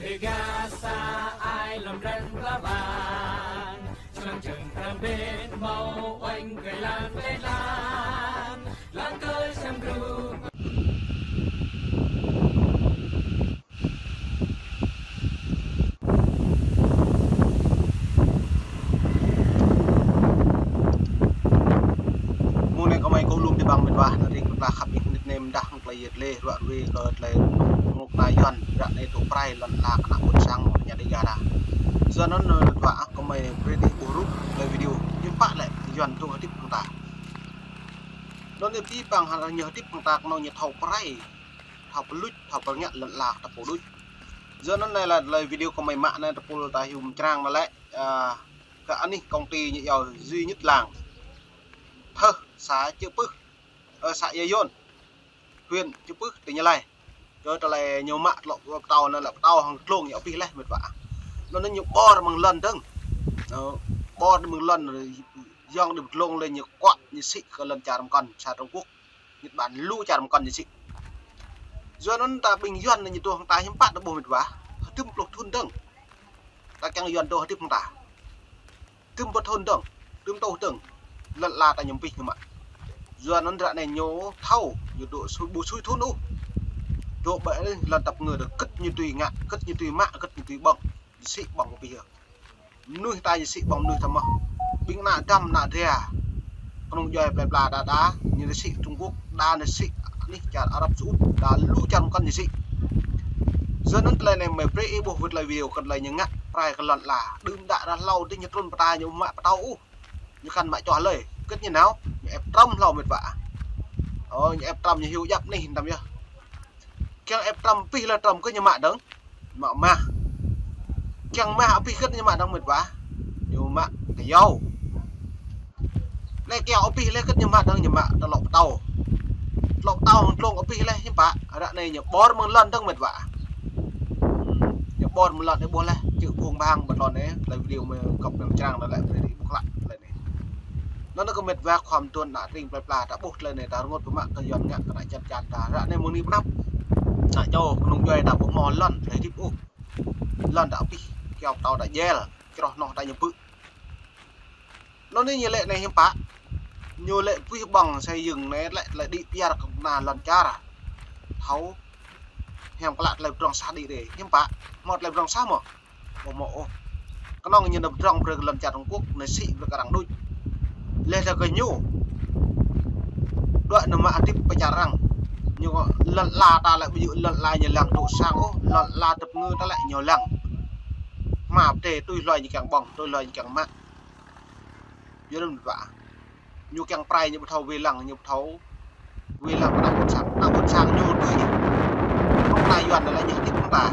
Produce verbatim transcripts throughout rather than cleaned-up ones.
Tơgah sa ai lŏm drăn pla ban, čơlăng čơng pram bên mâo oanh kơ lăng tê lan, lăng kơ sem gru. Mơ̆ng anai kơmơi kơ lŏm tơbang met wa, ană tring pla khăp ih nit nem dah tơlơi yet lĕ ruă ruê kơ tơlơi ngŏk na Yuan, ră anai tŭ prai lŏn la kơ ană ƀôn sang mơ̆ ña dêh ga đa. Yua anŭn met wa kơmơi brơi đĭ ƀuh rup tơlơi video, hiư̆m pă lĕ Yuan tŭ hơdip hăng ta. Anŭn anai pĭ pang hăng ñu hơdip hăng ta kơnơ̆ng ñu thâo prai, thâo pơluč, thâo pơngă lŏn la ta pô đôč. Yua anŭn anai lĕ tơlơi video kơmơi mă anai tơpul ta hiư̆m črang anai lĕ, a, kơ anih công ty ñu iâu duy nhất làng. Thơh, xã Chư Pưh, ơ, xã Ia Yon, huyện Chư Pưh, tỉnh Gia Lai. Kơ tơlơi ñu mă tơlŏ pơtâo anŭn lĕ pơtâo hăng glông ñu abih laih met wa. Anŭn anai ñu ƀor mơ̆ng lŏn dơ̆ng. Ơ, ƀor mơ̆ng lŏn, yŏng đĭ glông lĕ ñu kuă, ñu sĭ kơ lŏn čar mơkŏn, sa Trung Quốc, Nhật Bản, lu čar mơkŏn ñu sĭ. Yua anŭn ta ƀing Yuan anai ñu tŭ hăng ta hiư̆m pă ta ƀuh met wa. Hơdôm pluh thŭn dơ̆ng. Ta kiăng Yuan tŭ hơdip hăng ta. Hơdôm pluh thŭn dơ̆ng, hơdôm tŭ dơ̆ng. Lŏn la ta ñu pĭ ñu mă. Yua anŭn ră anai ñu thâo, ñu dŏ sui, ƀu sui thŭn ôh. Dŏ ƀơi anai lŏn tăp ngơ dơ̆ng, kơ̆t ñu tui ngă, kơ̆t ñu tui mă, kơ̆t ñu tui ƀơ̆ng. Ñu sĭ ƀơ̆ng abih yơh. Mơnuih ta ñu sĭ ƀơ̆ng mơnuih ta mơ̆n. Ƀing ană dăm ană dra. Kơnơ̆ng djuai plơi pla đa đa, ñu sĭ Trung Quốc, đa ñu sĭ anih čar Arab Saudi, đa lu čar mơkŏn ñu sĭ. Yua anŭn tơlơi anai mơi brơi ih ƀuh wơ̆t tơlơi video kơ tơlơi ñu ngă prai kơ lŏn la. Đưm đă ră hlâo dih ñu trŭn pơta ñu mă pơtâo ôh. Ñu khăn mă čoh lơi. Kơ̆t ñu nao, ñu ĕp trŏm hlâo met wa. Ơ, ñu ĕp trŏm ñu hyu djăp anih tăm yơh. Kiăng ĕp trŏm abih lĕ trŏm kơ ñu mă dơ̆ng. Mă mah. Kiăng mah abih kơ̆t ñu mă dơ̆ng met wa. Ñu mă kơyâo. Lĕ kơyâo abih lĕ kơ̆t ñu mă dơ̆ng ñu mă tơlŏ pơtâo. Tơlŏ pơtâo hăng glông abih lĕ hiư̆m pă. Ră anai ñu ƀor mơ̆ng lŏn dơ̆ng met wa. Ñu ƀor mơ̆ng lŏn anai ƀuh laih. Čư̆ phung bang ƀơi lŏn anai. Tơlơi video mơi kơp mơi črang anai lĕ brơi đĭ ƀuh klă tơlơi anai. Anŭn kơ met wa khua mơtuan ană tring plơi pla ta ƀuh tơlơi anai ta rơngot pơmă kơ Yuan ngă kơ ană čar čar ta. Ră anai mơ̆ng anai pơnăp. Ană čô kơnơ̆ng djuai ta ƀu hmâo lŏn tơlơi hơdip ôh. Lŏn ta abih, kơyâo pơtâo ta jel, čroh noh ta ñu pư̆. Anŭn anai ñu lĕ anai hiư̆m pă. Ñu lĕ puih ƀơ̆ng xây dựng anai lĕ tơlơi đĭ pơyơr kơ ană lŏn čar. Thâo hiam klă tơlơi pơdrŏng sah đĭ rê. Hiư̆m pă. Hmâo tơlơi pơdrŏng sah mơ̆. Ƀu hmâo ôh. Kơnơ̆ng ñu nao pơdrŏng brơi kơ lŏn čar Trung Quốc, nao sĭ brơi kơ arăng đôč. Leh ta kơ ñu. Đuaĭ nao mă hơdip pơ čar arăng. Ñu lŏn la ta lĕ ƀu djơ̆ lŏn la ñu lăng dŏ sang ôh, lŏn la tơpơngư ta lĕ ñu lăng. Hmua pơdai tui hluai ñu kiăng ƀơ̆ng, tui hluai ñu kiăng mă. Yua anŭn met wa. Ñu kiăng prai ñu ƀu thâo wai lăng, ñu ƀu thâo wai lăng kơ ană ƀôn sang, ană ƀôn sang ñu tui. Kơnơ̆ng ană Yuan anai lĕ ñu hơdip hăng ta.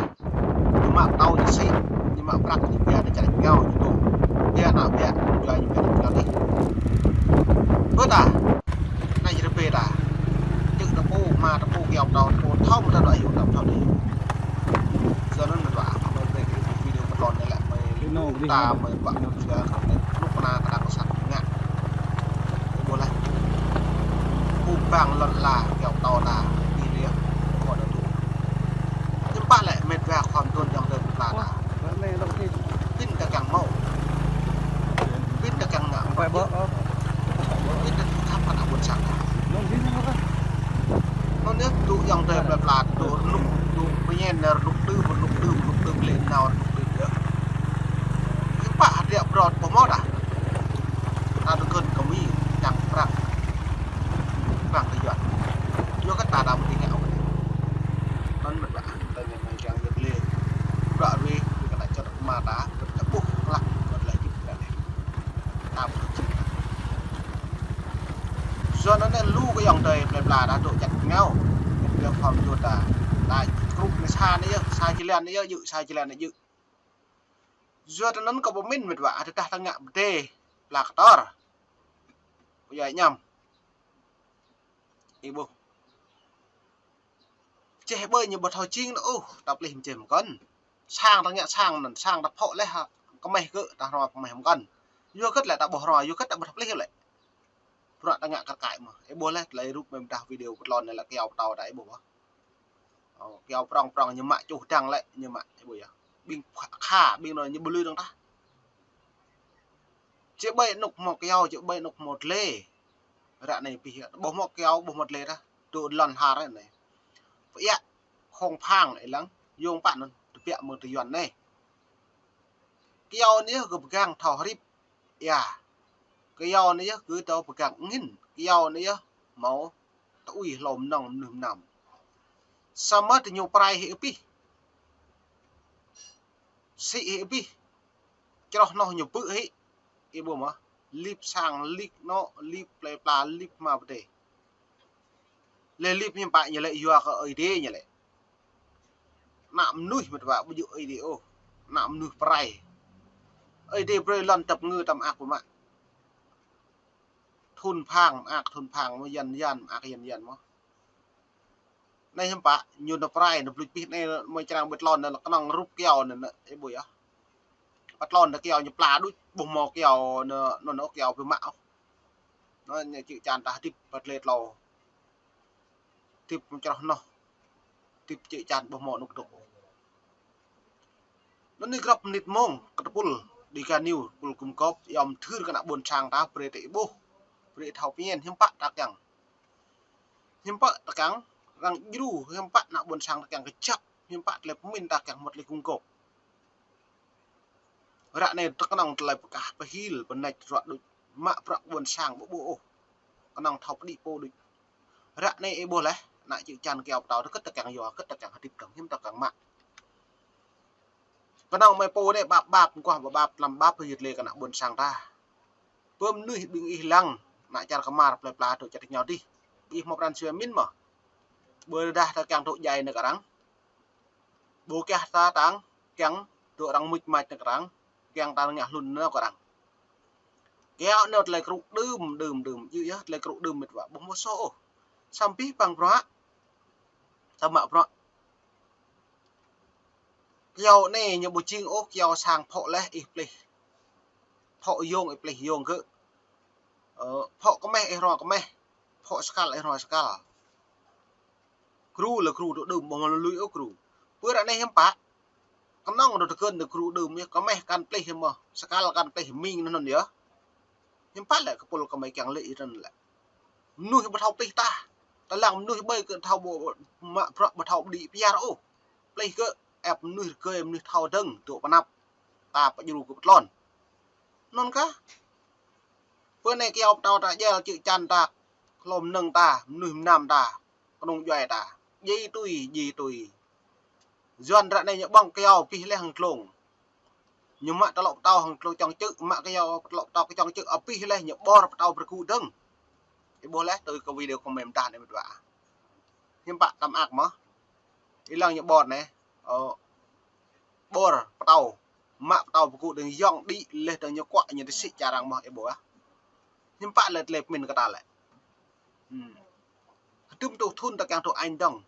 Ñu mă pơtâo ñu sĭ, ñu mă prăk ñu pia ană čar rơngiao ñu tŭ. Pia ană pia, ñu juai ñu pia ană čar rơngiao dih. Bơ ta, anai ñu rơbê ta. Čư̆ ta pô, hmua ta pô, kơyâo pơtâo ta pô, thâo mơ̆ ta dŏ ayŭ, ta pơtâo ta ayŭ. Yua anŭn met wa, mơi brơi kơ video pơtlon anai lĕ mơi ta mơi ƀă mơi jua kơ anai kơnuk kơna kơnang kơsat ngă. Ƀuh laih. Phung bang lŏn la kơyâo pơtâo ta. Ih liăng. Kơ anŭn tŭ. Hiư̆m pă lĕ met wa khua mơtuan ayŏng adơi plơi pla ta. Pĭn ta kiăng hmâo. Pĭn ta kiăng ngă. Pĭn ta thâo khăp kơ ană ƀôn sang ta. Anŭn yơh tŭ ayŏng adơi plơi pla tŭ rơnŭk tŭ pơñen rơnŭk tŭ rơnŭk tŭ rơnŭk tŭ lĕ nao rơnŭk tŭ yơh. Hiư̆m pă hơdră brot ƀu hmâo dah. Ta tơgŭn kơ Mi, čang prăk. Prăk kơ Yuan. Yua kơ ta đa ƀu tui ngă ôh. Anŭn met wa, ta ñu mơi kiăng yơh lĕ. Bruă ruai, kơ ta čơt kơ mă ta, kơ ta ƀuh klă, kơ ta lĕ hơdip kơ ta lĕ. Ta ƀu tui čih. Yua anŭn anai lu kơ ayŏng adơi plơi pla ta dŏ čăt ngao. Ñu khom yua ta. Ta krup anai sa anai yơh, sa jơlan anai yơh, djơ̆ sa jơlan anai djơ̆. Yua anŭn kơ pơmĭn met wa, tơdah ta ngă pơdai, pla kơtor. Ƀu djơ̆ añăm. Ih ƀuh. Čeh ƀơi ñu ƀu thâo jing ôh, ta plih mơčeh mơkŏn. Sang ta ngă sang anŭn, sang ta phŏ laih, kơmeh kơ ta hrŏm kơmeh mơkŏn. Yua hơget lĕ ta ƀu hrŏm, yua hơget ta ƀu thâo plih lĕ. Bruă ta ngă kar kaĭ mơ̆. Ih ƀuh laih, tơlơi rup mơi mơdah video pơtlon anai lĕ kơyâo pơtâo ta ih ƀuh. Ơ, kơyâo prŏng prŏng ñu mă čuh dăng lĕ, ñu mă, ih ƀuh yơh. ƀing kha, ƀing anŭn ñu ƀu lui dơ̆ng tah. Či ƀai anŭk hmâo kyâo, či ƀai anŭk hmâo tlê. Ră anai pih, ƀu hmâo kyâo, ƀu hmâo tlê tah. Tŭ lŏn har anai. Pơiă khŏng phang ih lăng, yŏng pă anŭn, tơbiă mơ̆ng tơjuan anai. Kyâo anai yơh kơ pơgang thâo hrip. Ia. Kyâo anai yơh kơ thâo pơgang angin. Kyâo anai yơh hmâo tui hlô mơnơ̆ng mơnuih mơnam. Samơ̆ tơ ñu prai hĭ abih. Sĭ hĭ abih. Čroh noh ñu bư̆ hĭ. Ih ƀuh mơ̆. Lip sang, lip anŏ, lip plơi pla, lip hma pơdai. Lĕ lip hiư̆m pă ñu lĕ yua kơ Ơi Adai ñu lĕ. Ană mơnuih mơ̆t wa ƀu djơ̆ Ơi Adai ôh. Ană mơnuih prai. Ơi Adai brơi lŏn tơpơngư tơ mơak pơmă. Thŭn phang mơak thŭn phang mơ̆, yan yan mơak yan yan mơ̆. Anai hiư̆m pă, ñu nao prai, nao bluč pih anai mơ̆ črang ƀơi tlôn anai lĕ kơnơ̆ng rup kyâo anai, anai, ih ƀuh yơh. Pơ tlôn anai kyâo ñu pla đôč, ƀu hmâo kyâo anai, anŭn anŭn kyâo pơmă ôh. Anŭn ñu čư̆ čan tah hơdip pơ tlê tlô. Hơdip čroh noh. Hơdip čư̆ čan ƀu hmâo anŭk dŏ. Anŭn anai grăp mơnit mông, kơ tơpul, Dega News, tơpul gum gŏp, yom thưr kơ ană ƀôn sang ta, brơi ta ih ƀuh, brơi thâo pơñen, hiư̆m pă ta kiăng. Hiư̆m pă ta kiăng, arăng djru, hiư̆m pă ană ƀôn sang ta kiăng kơjăp, hiư̆m pă tơlơi pơmĭn ta kiăng hmâo tơlơi gum gŏp. Ră anai tơ kơnơ̆ng tơlơi pơkah pơhil, pơnač ruă đôč, mă bruă ƀôn sang ƀu ƀuh ôh. Kơnơ̆ng thâo pơđĭ pô đôč. Ră anai ih ƀuh laih, ană čư̆ čan kyâo pơtao tơ kơ̆t ta kiăng yua, kơ̆t ta kiăng hơdip dơ̆ng, hiư̆m ta kiăng mă. Kơnơ̆ng mơi pô anai ƀap ƀap, mơguah ƀap ƀap, tlam ƀap hơyơt lĕ kơ ană ƀôn sang ta. Pơ mơnuih ƀing ih lăng, ană čar kơmar plơi pla dŏ čar tơñao dih. Ih hmâo pran jua mĭn mơ̆. Ƀơi rơđah ta kiăng dŏ djai anai kơ arăng. Ƀu kiăng ta tang, kiăng dŏ arăng muč mač anai kơ arăng, kiăng ta ngă hlŭn anai kơ arăng. Kyâo anai tơlơi krŭ đưm, đưm, đưm, yơh, yơh, tơlơi krŭ đưm mơ̆t wa, ƀu hmâo soh ôh. Samơ̆ pih pang bruă, samơ̆ bruă. Kyâo anai ñu ƀu jing ôh, kyâo sang phŏ laih ih plih. Phŏ yŏng ih plih yŏng gơ̆. Ơ, phŏ kơmeh ih rŏ kơmeh. Phŏ skal ih rŏ skal. Gru lĕ gru dŏ đưm ƀu hmâo lui ôh gru. Pơ ră anai hiư̆m pă. Kơnơ̆ng dŏ tơkơn dŏ gru đưm yơh, kơmeh kăn plih yơh mơ̆. Skal kăn plih ming anŭn anŭn yơh. Hiư̆m pă lĕ kơ tơpul kơmơi kiăng lĕ ih anŭn lĕ. Mơnuih ƀu thâo plih tah. Tơlang mơnuih ƀơi kơ thâo ƀu mă bruă ƀu thâo pơđĭ pơyar ôh. Plih kơ ĕp mơnuih rơgơi mơnuih thâo dơ̆ng dŏ pơnăp. Ta pơdjru kơ pơtlôn. Anŭn kah. Pơ anai kyâo pơtao ta djel čư̆ čan ta, hlô mơnơ̆ng ta, mơnuih mơnam ta, kơnung djuai ta. Djai tui, djai tui. Yuan ră anai ñu ƀơ̆ng kyâo abih laih hăng tlông. Ñu mă tơlŏ pơtao hăng tlông čŏng čư̆, mă kyâo tơlŏ pơtao kơ čŏng čư̆ abih laih ñu ƀor pơtao pơrơgŭ dơ̆ng. Ih ƀuh laih tui kơ video kơmơi mơdah anai mơ̆t wa. Hiư̆m pă ta mơak mơ̆. Ih lăng ñu ƀor anai. Ơ, ƀor pơtao. Mă pơtao pơgŭ dơ̆ng yŏng đĭ laih dơ̆ng ñu kuă ñu tơsĭ čar arăng mơ̆ ih ƀuh ah. Hiư̆m pă lĕ tơlơi pơmĭn kơ ta lĕ. Hmm. Hơdôm tŭ thŭn ta kiăng tŭ añ dơ̆ng.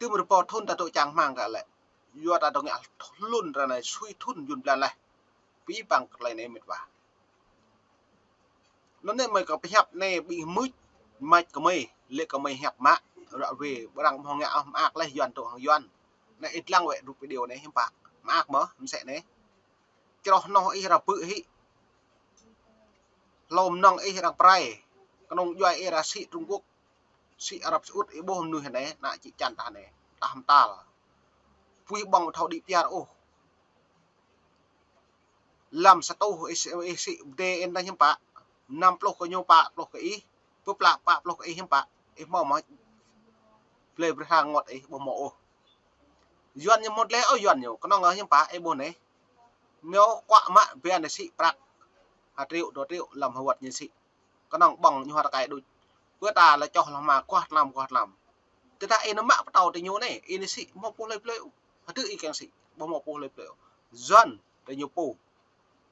Hơdôm rơbâo thŭn ta tŭ čang hmang kơ lĕ. Yua ta dŏ ngă hlŭn ră anai sui thŭn jun blan laih. Pih pang kơ tơlơi anai mơ̆t wa. Anŭn anai mơi kơ pơhiăp anai ƀing mưč mač kơmơi, lĕ kơmơi hiăp mă, ră ruai, ƀrăng ƀu hmâo ngă ôh mơak laih Yuan dŏ hăng Yuan. Anai ih lăng wơ̆t rup video anai hiư̆m pă. Mơak mơ̆, mơsĕ anai. Čroh noh ih ră bư̆ hĭ. Hlô mơnơ̆ng ih ră prai. Kơnung djuai ih ră sĭ Trung Quốc. Sĭ Arab Saudi ih ƀuh mơnuih anai, ană čư̆ čan ta anai. Tah mơtal. Pui ƀơ̆ng ƀu thâo đĭ pơyar ôh. Lăm sa tuh ih sĭ, ih sĭ pơdai ih anŭn hiư̆m pă. Năm pluh kơ ñu pă pluh kơ ih. Pơplă pă pluh kơ ih hiư̆m pă. Ih hmâo mơ̆. Blơi brơi hăng ngot ih ƀu hmâo ôh. Yuan ñu hmâo tơlơi ôh Yuan ñu. Kơnơ̆ng hiư̆m pă ih ƀuh anai. Ñu kuă mă biă anai sĭ prăk. Ha triệu, dua triệu lăm hơwăt ñu sĭ. Kơnơ̆ng ƀơ̆ng ñu hơtai đôč. Pơ ta lĕ čoh lăm hma kuah tlam, kuah tlam. Tơdah ih nao mă pơtao tơ ñu anai, ih nao sĭ hmâo pô hlơi blơi ôh. Hơdôm ih kiăng sĭ, ƀu hmâo pô hlơi blơi ôh. Yuan tơ ñu pô.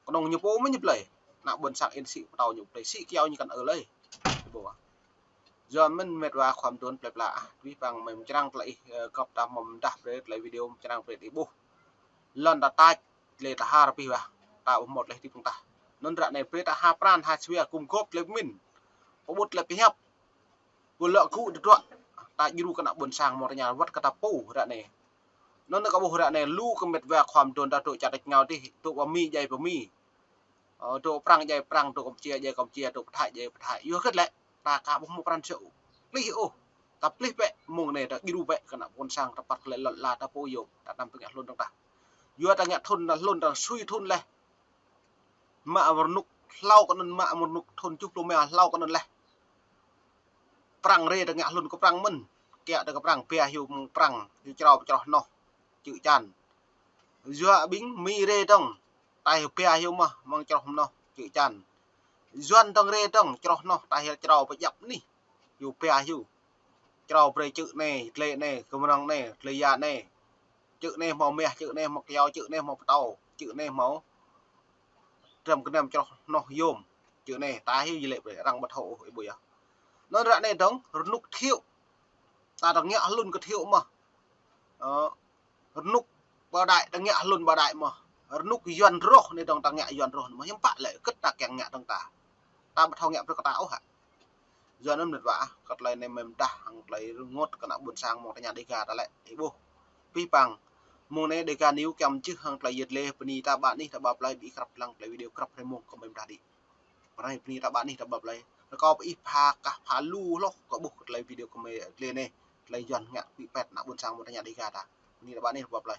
Kơnơ̆ng ñu pô mơ̆ ñu blơi. Ană ƀôn sang ih nao sĭ pơtao ñu blơi, sĭ kyâo ñu kăn ơ lơi. Ih ƀuh ah. Yuan mơ̆n mơ̆t wa khua mơduôn plơi pla ah. Pih pang mơi mơčrang tơlơi ih, ơ, gŏp ta mơ̆ mơdah brơi tơlơi video mơčrang brơi ih ƀuh. Lŏn ta tač. Tơlơi ta har pih wa. Ta ƀu hmâo tơlơi hơdip dơ̆ng tah. Anŭn ră anai brơi ta ha pran ha jua gum gŏp tơlơi pơmĭn. Pơƀut tơlơi pơhiăp. Pơlŏ gŭ tơdruă. Ta djru kơ ană ƀôn sang mơ̆ rơñal wơ̆t kơ ta pô ră anai. Anŭn kơ ƀuh ră anai lu kơ met wa khua mơdôn ta dŏ čar tač rơngiao adih, dŏ pơ Mi djai pơ Mi. Ơ, dŏ Prang djai Prang, dŏ Kampuchia djai Kampuchia, dŏ pơ Thai djai pơ Thai. Yua hơget lĕ, ta aka ƀuh mơ̆ pran jua ôh. Plih ôh. Ta plih bĕ, mơ̆ng anai ta djru bĕ, kơ ană ƀôn sang ta păt kơ lĕ lŏn la ta pô yôm, ta anăm pơngă hlŭn dơ̆ng tah. Yua ta ngă thŭn, ta hlŭn ta sui thŭn laih. Mă rơnŭk hlâo kơ anŭn, mă rơnŭk thŭn tơjuh pluh rơma hlâo kơ anŭn laih. Prang rai ta ngă hlŭn kơ Prang mơ̆n. Kiăng ta kơ Prang, pia hyu mơ̆ng Prang, hyu črâo pơ čroh hnoh, čư̆ čan. Yua ƀing Mi rai dơ̆ng, ta hyu pia hyu mơ̆, mơ̆ng čroh hnoh, čư̆ čan. Yuan dơ̆ng rai dơ̆ng, čroh hnoh, ta hyu črâo pơ djăp anih, hyu pia hyu. Črâo brơi čư̆ anai, dlai anai, kơmrơ̆ng anai, dlai ya anai. Čư̆ anai hmâo mah, čư̆ anai hmâo kyâo, čư̆ anai hmâo pơtâo, čư̆ anai hmâo drăm kơnăm čroh hnoh yôm. Čư̆ anai, ta hyu jơlĕ brơi, arăng ƀu thâo ôh, ih ƀuh yơh. Anŭn ră anai dơ̆ng, rơnŭk Thiệu. Ta dơ̆ng ngă hlŭn kơ Thiệu mơ̆. Ơ, rơnŭk Bảo Đại ta ngă hlŭn Bảo Đại mơ̆. Rơnŭk Yuan rŏh anai dơ̆ng ta ngă Yuan rŏh mơ̆. Hiư̆m pă lĕ, hơget ta kiăng ngă dơ̆ng ta. Ta ƀu thâo ngă brơi kơ ta ôh hă. Yua anŭn met wa ah, kơ tơlơi anai mơ̆n dah, hăng tơlơi rơngot kơ ană ƀôn sang mơ̆ng tơña Dega ta lĕ, ih ƀuh. Pih pang, mơ̆ng anai Dega News kiăng mơčih hăng tơlơi yet lĕ, bơni ta ƀă anih ta ƀap lơi, ƀing krăp lăng tơlơi video krăp hrơi mông kơ mơ̆n dah đĭ. Pơrai bơni ta ƀă anih ta ƀap lơi. Rơkâo pơ ih pha kah pha lu hloh kơ ƀuh kơ tơlơi video kơ mơ̆n tơlơi anai, tơlơi Yuan ngă pĭ pet ană ƀôn sang mơ̆ng tơña Dega ta. Bơni ta ƀă anih ta ƀap lơi.